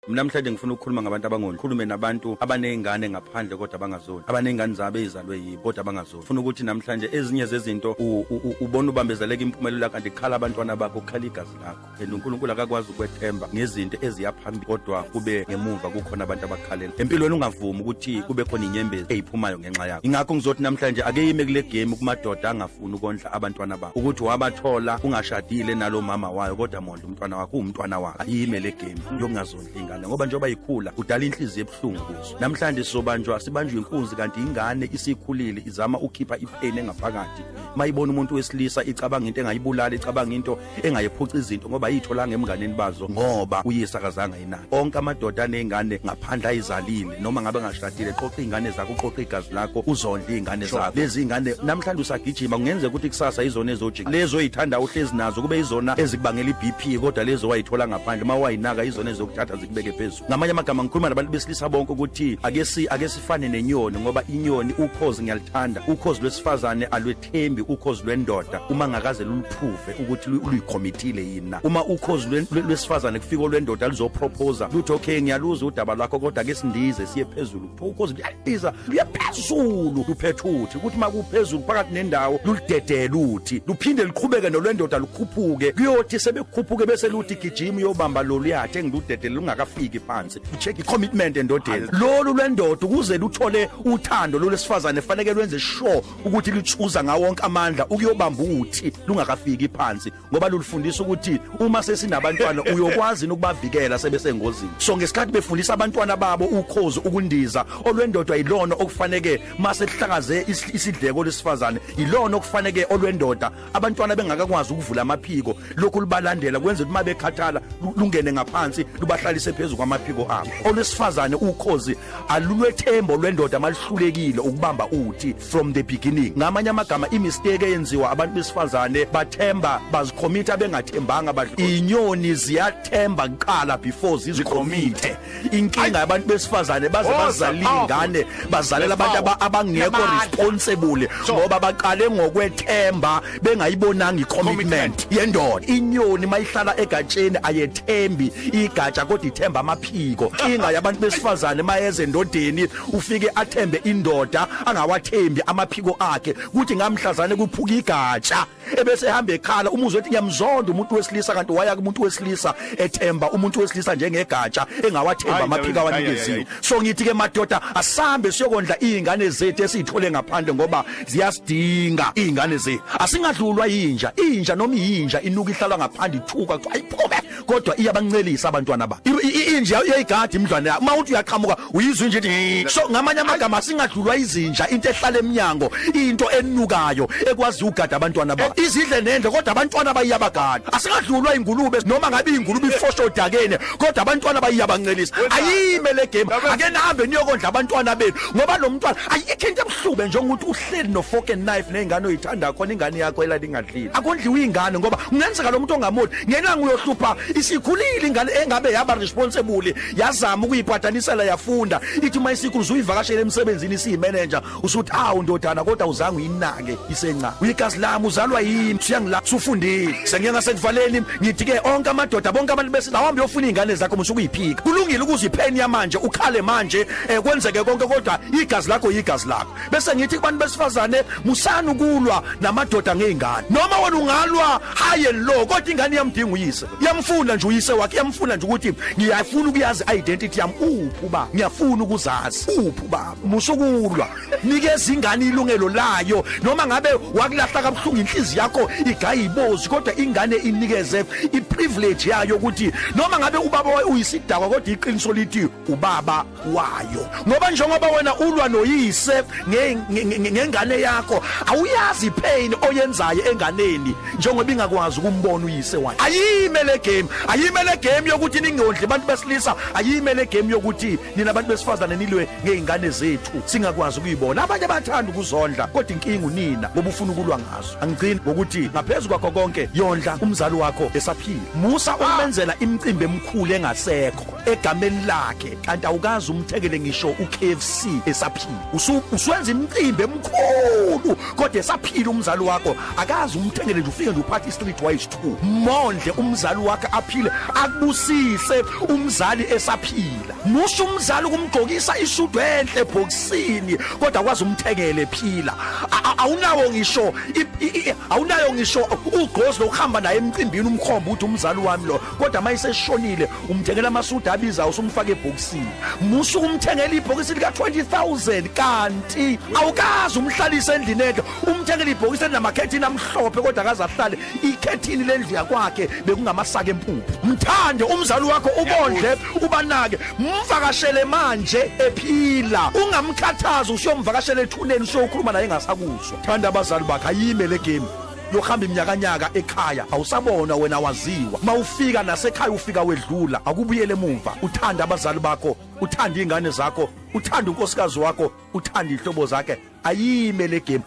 Namhlanje ngifuna ukukhuluma ngabantu abangoni, ngikhulume nabantu abanezingane ngaphandle kodwa abangazoni, abanezingane zabo ezizalwe yibo kodwa abangazoni. Ngifuna ukuthi namhlanje ezinye zezinto ubona ubambezeleka impumelelo kanti kukhala abantwana bakho, kukhala igazi lakho. And uNkulunkulu akakwazi ukwethemba ngezinto eziya phambili kodwa kube ngemuva kukhona abantu abakhalela. Empilweni ungavumi ukuthi kube khona inyembezi eyiphumayo ngenxa yakho. Ingakho ngizothi namhlanje ake ime kule game kumadoda angafuni ukondla abantwana babo. Ukuthi wabathola ungashadile nalo mama wayo kodwa mondla umntwana wakho, uwumntwana wakho. Ayime le game yokungazondli ingane ngoba njengoba ikhula udala inhliziyo ebuhlungu kuzo. Namhlanje sizobanjwa sibanjwe inkunzi kanti ingane isikhulile izama ukukhipha ipain engaphakathi. Mayibona umuntu wesilisa icabanga into engayibulala, icabanga into engayephuca izinto ngoba ayitholanga emnganeni bazo ngoba uyise akazange ayinake. Onke amadoda anezingane ngaphandle ayizalile noma ngabe ngashadile, qoqa izingane zakho, uqoqa igazi lakho, uzondle izingane zakho. Lezi ingane namhlanje usagijima, kungenzeka ukuthi kusasa izona ezojika. Lezo oyithanda uhlezi nazo kube izona ezikubangela iBP, kodwa lezo wayithola ngaphandle uma wayinaka izona ezokuthatha zikubeke phezulu. Ngamanye amagama ngikhuluma nabantu besilisa bonke ukuthi ake sifane nenyoni, ngoba inyoni ukhozi ngiyalithanda, ukhozi lwesifazane alwethembi ukhozi lwendoda uma ngakaze lulupruve ukuthi luyikhomitile yini na. Uma ukhozi lwesifazane kufika olwendoda luzoproposa luthi okay ngiyaluzwa udaba lwakho kodwa ake sindize siye phezulu. Kuthiwa ukhozi luyandiza luye phezulu luphethe uthi ukuthi uma kuphezulu phakathi nendawo lulidedele uthi luphinde luqhubeke nolwendoda lukhuphuke, kuyothi sebekhuphuke bese luthi gijima uyobamba loluyathe engiludedele lungakafiki phansi. Check i-commitment endodeni. Lolu lwendoda ukuze luthole uthando lolwesifazane fanele lwenze sure ukuthi luchuza ngawo wonke amandla ukuyobamba uthi lungakafiki phansi, ngoba lulufundisa ukuthi uma sesinabantwana uyokwazi ukubavikela sebesengozini. So ngesikhathi befundisa abantwana babo ukhozi ukundiza, olwendoda yilona okufaneke mase kuhlakaze isidleko lesifazane, yilona okufaneke olwendoda abantwana bengakakwazi ukuvula amaphiko, lokhu lubalandela kwenza ukuthi mabekhathala lungene ngaphansi lubahlalise phezulu kwamaphiko abo. Olwesifazane ukhozi alulwethembo lwendoda malihlulekile ukubamba uthi from the beginning. Ngamanye amagama imistake eyenziwa abantu besifazane, bathemba bazikhomitha bengathembanga. Inyoni ziyathemba kuqala before zizikhomithe. Inkinga yabantu besifazane baze bazale ingane, bazalela abantu abangekho responsible ngoba baqale ngokwethemba bengayibonanga i-commitment yendoda. Inyoni mayihlala egatsheni ayethembi igatsha kodwa ithemba amaphiko. Inkinga yabantu besifazane mayeze endodeni ufike athembe indoda angawathembi amaphiko akhe, kuthi ngamhlazane kuphuka igatsha ebese ehamba ekhala, umuzwe ethi ngiyamzonda umuntu wesilisa, kanti waya kumuntu wesilisa ethemba umuntu wesilisa njengegatsha engawathemba amaphiko awanikeziwe. So ngithi ke madoda, asambe siyokondla izingane zethu esizithole ngaphandle ngoba ziyasidinga izingane zethu. Asingadlulwa yinja, inja noma iyinja inuka ihlala ngaphandle ithuka kuthiwa ayiphume, kodwa iyabancelisa abantwana ba inja iyayigada imidlwane yakho, uma uthi uyaqhamuka uyizwa inja ithi. So ngamanye amagama singadlulwa izinja, into ehlala eminyango, into enukayo ekwazi ugada abantwana ba izidle nendle, kodwa abantwana bayiyabagada. Asingadlulwa ingulube, noma ngabe ingulube ifosho odakeni, kodwa abantwana bayiyabancelisa. Ayime le game, ake nihambe niyokondla abantwana benu, ngoba lo mntwana ayikho into ebuhlungu njengokuthi uhleli no fork and knife nezingane oyithanda khona, ingane yakho elala ingadlile. Akondliwe ingane ngoba kungenzeka lo muntu ongamoli ngelanga uyohlupha isikhulile ingane engabe yaba responsible, yazama ukuyipatanisela yafunda, ithi uma isikhulu uzuyivakashela emsebenzini isiyimanager, usuthi awu ndodana kodwa uzange uyinake isenca, uyigazi lami, uzalwa yimi, usuyangila usufundile. Sengiye ngasekuvaleni, ngithi ke onke amadoda, bonke abantu besilisa, awuhambe uyofuna izingane zakho, musukuyiphika. Kulungile ukuze ipheni yamanje ukhale manje, kwenzeke konke, kodwa igazi lakho yigazi lakho. Bese ngithi kubantu besifazane, musani ukulwa namadoda ngezingane. Noma wena ungalwa high and low, kodwa ingane iyamdinga uyise, iyamfuna nje uyise wakhe, iyamfuna nje ukuthi ngiyafuna ukuyazi identity yami, uphi uba, ngiyafuna ukuzazi uphi ubaba. Musukulwa, nikeza ingane ilungelo layo, noma ngabe wakulahla kabuhlungu inhliziyo yakho igaya ibozi, kodwa ingane inikeze iprivilege yayo ukuthi noma ngabe ubaba uyisidakwa, kodwa iqiniso lithi ubaba wayo. Ngoba njengoba wena ulwa noyise ngengane yakho, awuyazi ipain oyenzayo enganeni njengoba ingakwazi ukumbona uyise wayo. Ayime le game, ayime le game yokuthi ningondli abantu besilisa, ayime le game yokuthi nina abantu besifazane nilwe ngezingane zethu singakwazi ukuyibona. Abanye bathanda ukuzondla kodwa inkinga unina ngoba ufuna ukulwa ngazo. Angigcini ngokuthi ngaphezulu kwakho konke, yondla umzali wakho esaphila. Musa ukumenzela imicimbi emikhulu engasekho egameni lakhe kanti awukazi umthekele ngisho uKFC esaphila. Usuwenza imicimbi emikhulu kodwa esaphila umzali wakho akazi umthengele nje, ufike nje uphathe i-street wise 2. Mondle umzali wakhe aphile, akubusise. Umzali esaphila, musa umzali ukumgqokisa isudu enhle ebhokisini, kodwa kwazi umthengele ephila. Awunawo ngisho, awunayo ngisho ugqozi lokuhamba naye emcimbini, umkhomba ukuthi umzali wami lo, kodwa mayiseshonile umthengela amasudu abizayo, usumfaka ebhokisini. Musa ukumthengela ibhokisi lika 20000 kanti awukazi umhlalise endlini enhle. Umthengela ibhokisi elinamakhethini amhlophe, kodwa akaze ahlale ikhethini lendlu yakwakhe bekungamasaka empuphu. Mthande umzali wakho, ubondle, ubanake, mvakashele manje ephila, ungamkhathazi usuyomvakashela ethuneni, usuyokhuluma naye engasakuzwa. Thanda abazali bakhe. Ayime le game yokuhamba iminyakanyaka ekhaya, awusabona wena, waziwa mawufika nasekhaya, ufika wedlula. Akubuyele emuva, uthanda abazali bakho, uthanda izingane zakho, uthanda unkosikazi wakho, uthanda ihlobo zakhe. Ayime le game.